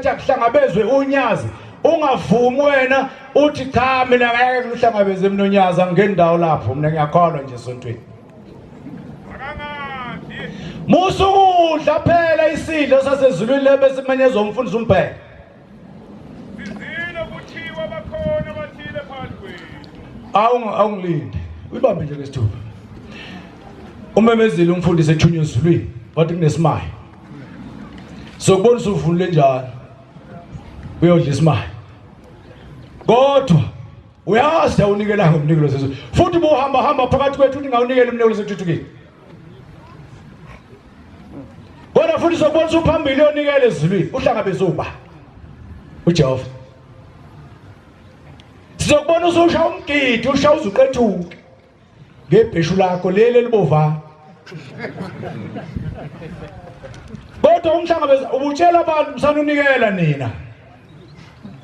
athi akuhlangabezwe unyazi ungavumi wena uthi cha mina ngeke ngihlangabeze mina unyazi angingeni ndawo lapho mina ngiyakholwa nje esontweni. Musa ukudla phela isidlo sasezulwini lebe simenyezwa umfundisi umbheke. Sizile kuthiwa bakhona abathile phakathi kwethu. Awu awungilinde. Uyibambe nje ngesithupha. Umemezile umfundisi ethunywe ezulwini wathi kunesimaya. Sokubona usuvunule njalo. Uyodla isimaya. Kodwa uyazi awunikelanga umnikelo sezulu. Futhi buhamba hamba phakathi kwethu uthi ngawunikela umnikelo sethuthukile. Kodwa futhi sokubona usuphambili uyonikela ezulwini uhlangabeze uba uJehova. Sizokubona ususha umgidi usha uzuqethuke ngebheshu lakho leli elibovana. Kodwa umhlangabeza ubutshela abantu msanunikela nina.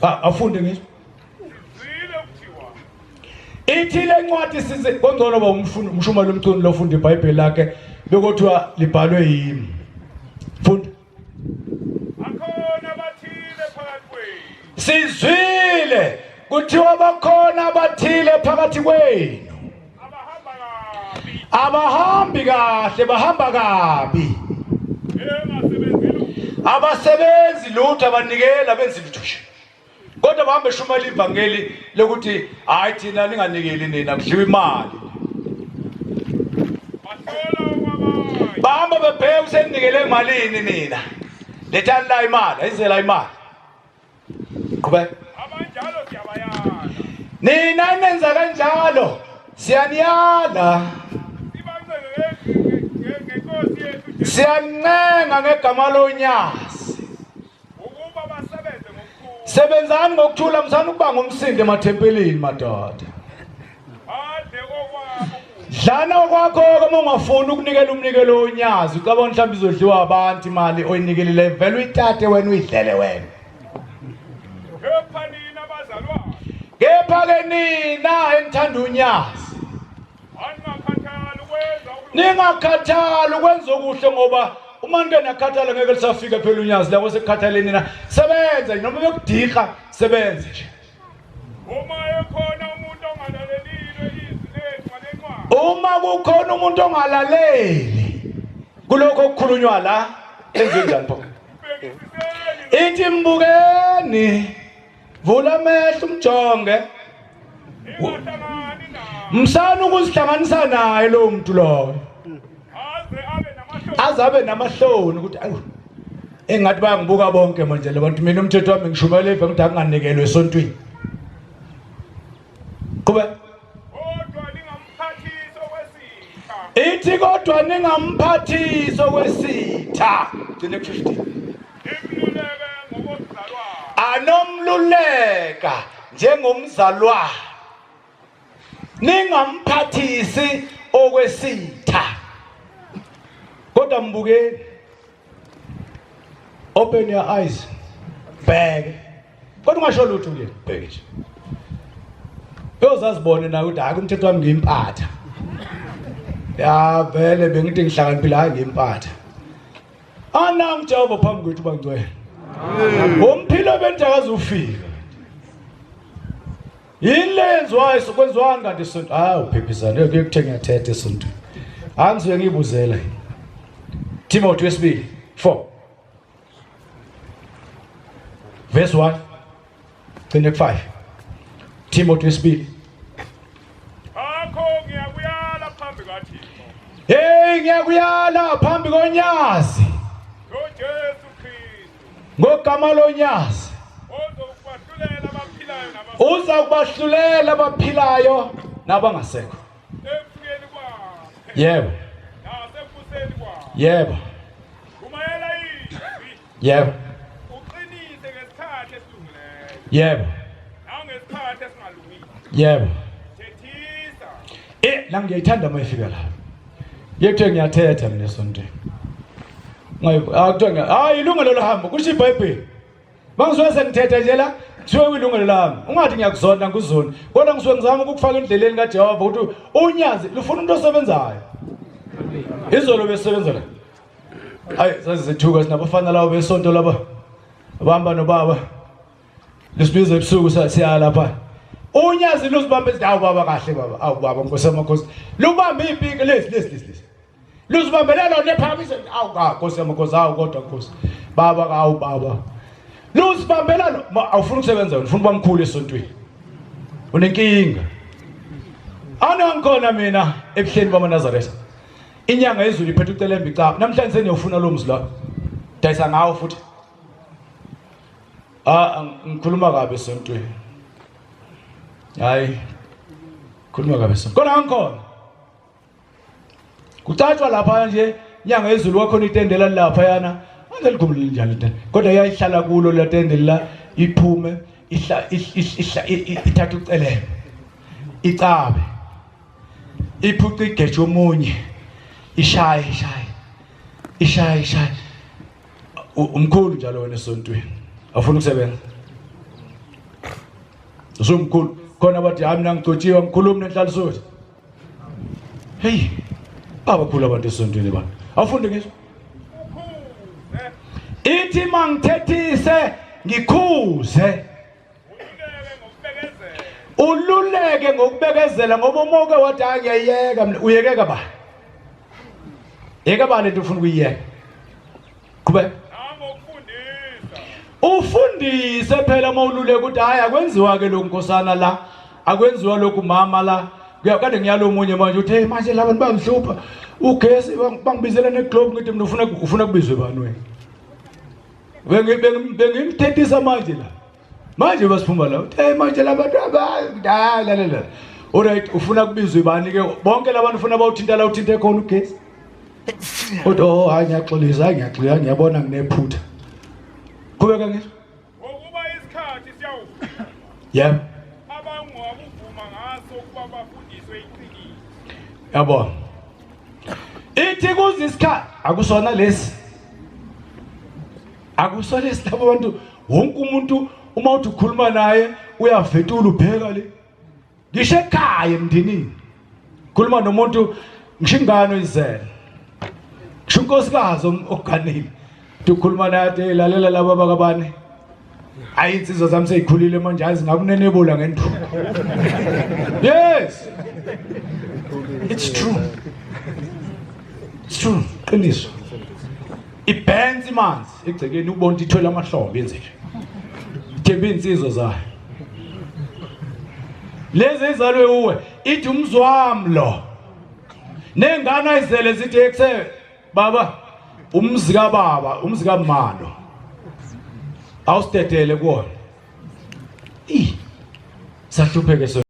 Afunde ngisho. Ithi le ncwadi size kongcono ba umfundi umshumayeli umcuni lofunda iBhayibheli lakhe bekothiwa libhalwe yimi. Funda. Akhona abathile phakathi kwenu. Sizwile kuthiwa bakhona abathile phakathi kwenu. Abahamba kabi. Abahambi kahle bahamba kabi. Bengasebenzi lutho. Abasebenzi lutho abanikela benzi lutho nje. Kodwa bahambe shumayela ivangeli lokuthi hayi thina ninganikeli nina kudliwa imali. Bahamba bebheka usenikele malini nina. Lethani la imali, ayizela imali. Qhubeka. Abanjalo siyabayala. Nina nenza kanjalo siyaniyala. Siyancenga ngegama lonyazi. Ukuba basebenze ngokuthula. Sebenzani ngokuthula msana ukubanga umsindo emathempelini madoda. Badle okwabo. Dlana okwakho uma ungafuni ukunikela umnikelo wonyazi ucabanga mhlawumbe izodliwa abantu imali oyinikelile vele uyitate wena uyidlele wena. Kepha nina bazalwane. Kepha ke nina enithanda unyazi. Ningakhathali ukwenza okuhle ngoba uma nike nakhathala ngeke lisafika phela unyazi la kwasekukhathaleni nina. Sebenza noma bekudiha sebenza nje. Uma ekhona umuntu ongalalelile izwi lethu ngalencwadi. Uma kukhona umuntu ongalaleli kulokho okukhulunywa la enziwe njani pho? Ithi mbukeni Vula amehlo umjonge. Msana ukuzihlanganisa naye lo muntu loyo. Aze abe namahloni ukuthi awu engathi bayangibuka bonke manje labantu mina umthetho wami ngishumayela ive ngithi akunganikelwe esontweni. Qhubeka. Kodwa ningamphathisi okwesitha. Ithi kodwa ningamphathisi okwesitha. Gcine ku-15. Nimluleke ngokobuzalwane. Anomluleka njengomzalwane. Ningamphathisi okwesitha. Kodwa mbukeni. Open your eyes. Bheke. Kodwa ungasho lutho kuye. Bheke nje. Uyozazibone nawe ukuthi hayi umthetho wami ngiyimpatha. Ya vele bengithi ngihlakaniphile hayi ngiyimpatha. Anangu Jehova phambi kwethu bangcwele. Umphilo bendakaze ufika. Yini le yenziwayo kwenziwani kanti isonto? Hayi uphephisane kuye kuthe ngiyathetha esontweni. Angisuke ngiyibuzela. Timothy wesibili 4 verse 1 gcine ku-5 Timothy wesibili Ngakho ngiyakuyala phambi kaThixo. Hey ngiyakuyala phambi konyazi. NgoJesu Kristu. Ngogama lonyazi. Ozokwahlulela abaphilayo nabaphilayo. Uza kubahlulela abaphilayo nabangasekho. Ekufikeni kwakhe. Yebo. Nasekubuseni kwakhe. Yebo. Shumayela izwi. Yebo. Uqinise ngesikhathi esilungileyo. Yebo. Nangesikhathi esingalungile. Yebo. Thethisa. Eh la ngiyayithanda uma ifika la. Yekuthiwa ngiyathetha mina esontweni. Ngayikuthiwa hayi ilungelo lohambo kusho iBhayibheli. Mangisuke sengithetha nje la kuthiwe kuyilungelo lami. Ungathi ngiyakuzonda ngikuzonda. Kodwa ngisuke ngizama ukukufaka endleleni kaJehova ukuthi unyazi lufuna umuntu osebenzayo. Izolo besebenza la. Hayi sazithuka sinabafana labo besonto laba. Bamba nobaba. Lisibiza ebusuku siya lapha. Unyazi luzibamba izindawo baba kahle baba. Awu baba Nkosi yamakhosi. Lubamba ipiki lezi lezi lezi lezi. Luzibambelela lona ephakamise awu ka Nkosi yamakhosi awu kodwa Nkosi. Baba awu baba. Luzibambela lo awufuni ukusebenza wena ufuna uba mkhulu esontweni. Unenkinga. Anangikhona mina ebuhleni bamaNazaretha. Inyanga yezulu iphethe ucelembe icaba. Namhlanje seniyofuna lo mzi lo. Dayisa ngawo futhi. Ah ngikhuluma kabi esontweni. Hayi. Khuluma kabi esontweni. Kona ngikhona. Kucatshwa lapha nje inyanga yezulu kwakhona itende lalapha yana. Angilikhumbuli linjani itende. Kodwa yayihlala kulo la tende la iphume ihla ihla ithatha ucelembe. Icabe. Iphuca igeje omunye. Ishaye ishaye. Ishaye ishaye. Umkhulu njalo wena esontweni awufuni ukusebenza usumkhulu khona bathi hayi mina ngigcotshiwe ngikhulumi nenhlalisuthi hey abakhulu abantu esontweni bana awufunde ngisho ithi mangithethise ngikhuze ululeke ngokubekezela ngoba uma uke wathi hayi ngiyayiyeka mina uyekeka ba yeka ba lento ufuna ukuyiyeka qhubeka ufundise phela uma ululeka ukuthi hayi akwenziwa ke lokhu nkosana la akwenziwa lokhu mama la kade ngiyalo omunye manje uthi hey manje labantu bangihlupha ugesi bangibizela neglobe ngithi mina ufuna ufuna kubizwe bani wena Bengimthethisa manje la. Manje basiphuma la. Uthe manje labantu abayi lalela. Alright ufuna kubizwe bani ke bonke labantu ufuna bawuthinta la uthinte khona ugesi. Uthi oh hayi ngiyaxolisa hayi ngiyaxolisa ngiyabona nginephutha. Qhubeka ngisho. Ngokuba isikhathi siyawufika. Yebo. Abangwakuvuma ngaso ukuba bafundiswe iqiniso. Yabo. Ithi kuze isikhathi akusona lesi. Akusona lesi labo bantu wonke umuntu uma uthi ukhuluma naye uyavetula ubheka le. Ngisho ekhaya emndenini. Khuluma nomuntu ngisho ingane oyizele. Ngisho unkosikazi oganile. Ukhuluma naye athi lalela laba bakabani. Hayi insizwa zami seyikhulile manje hayi zingakunenebula ngenduku. Yes. It's true. It's true. Qiniso. Ibhensi manzi egcekeni ubona ukuthi ithwele amahlombe yenze nje. Ithemba insizwa zayo. Lezi ezalwe uwe ithi umzwami lo. Nengane ayizele zithi ekuse Baba umzi kababa umzi kamalo awusidedele kuwona. Ih sahlupheke so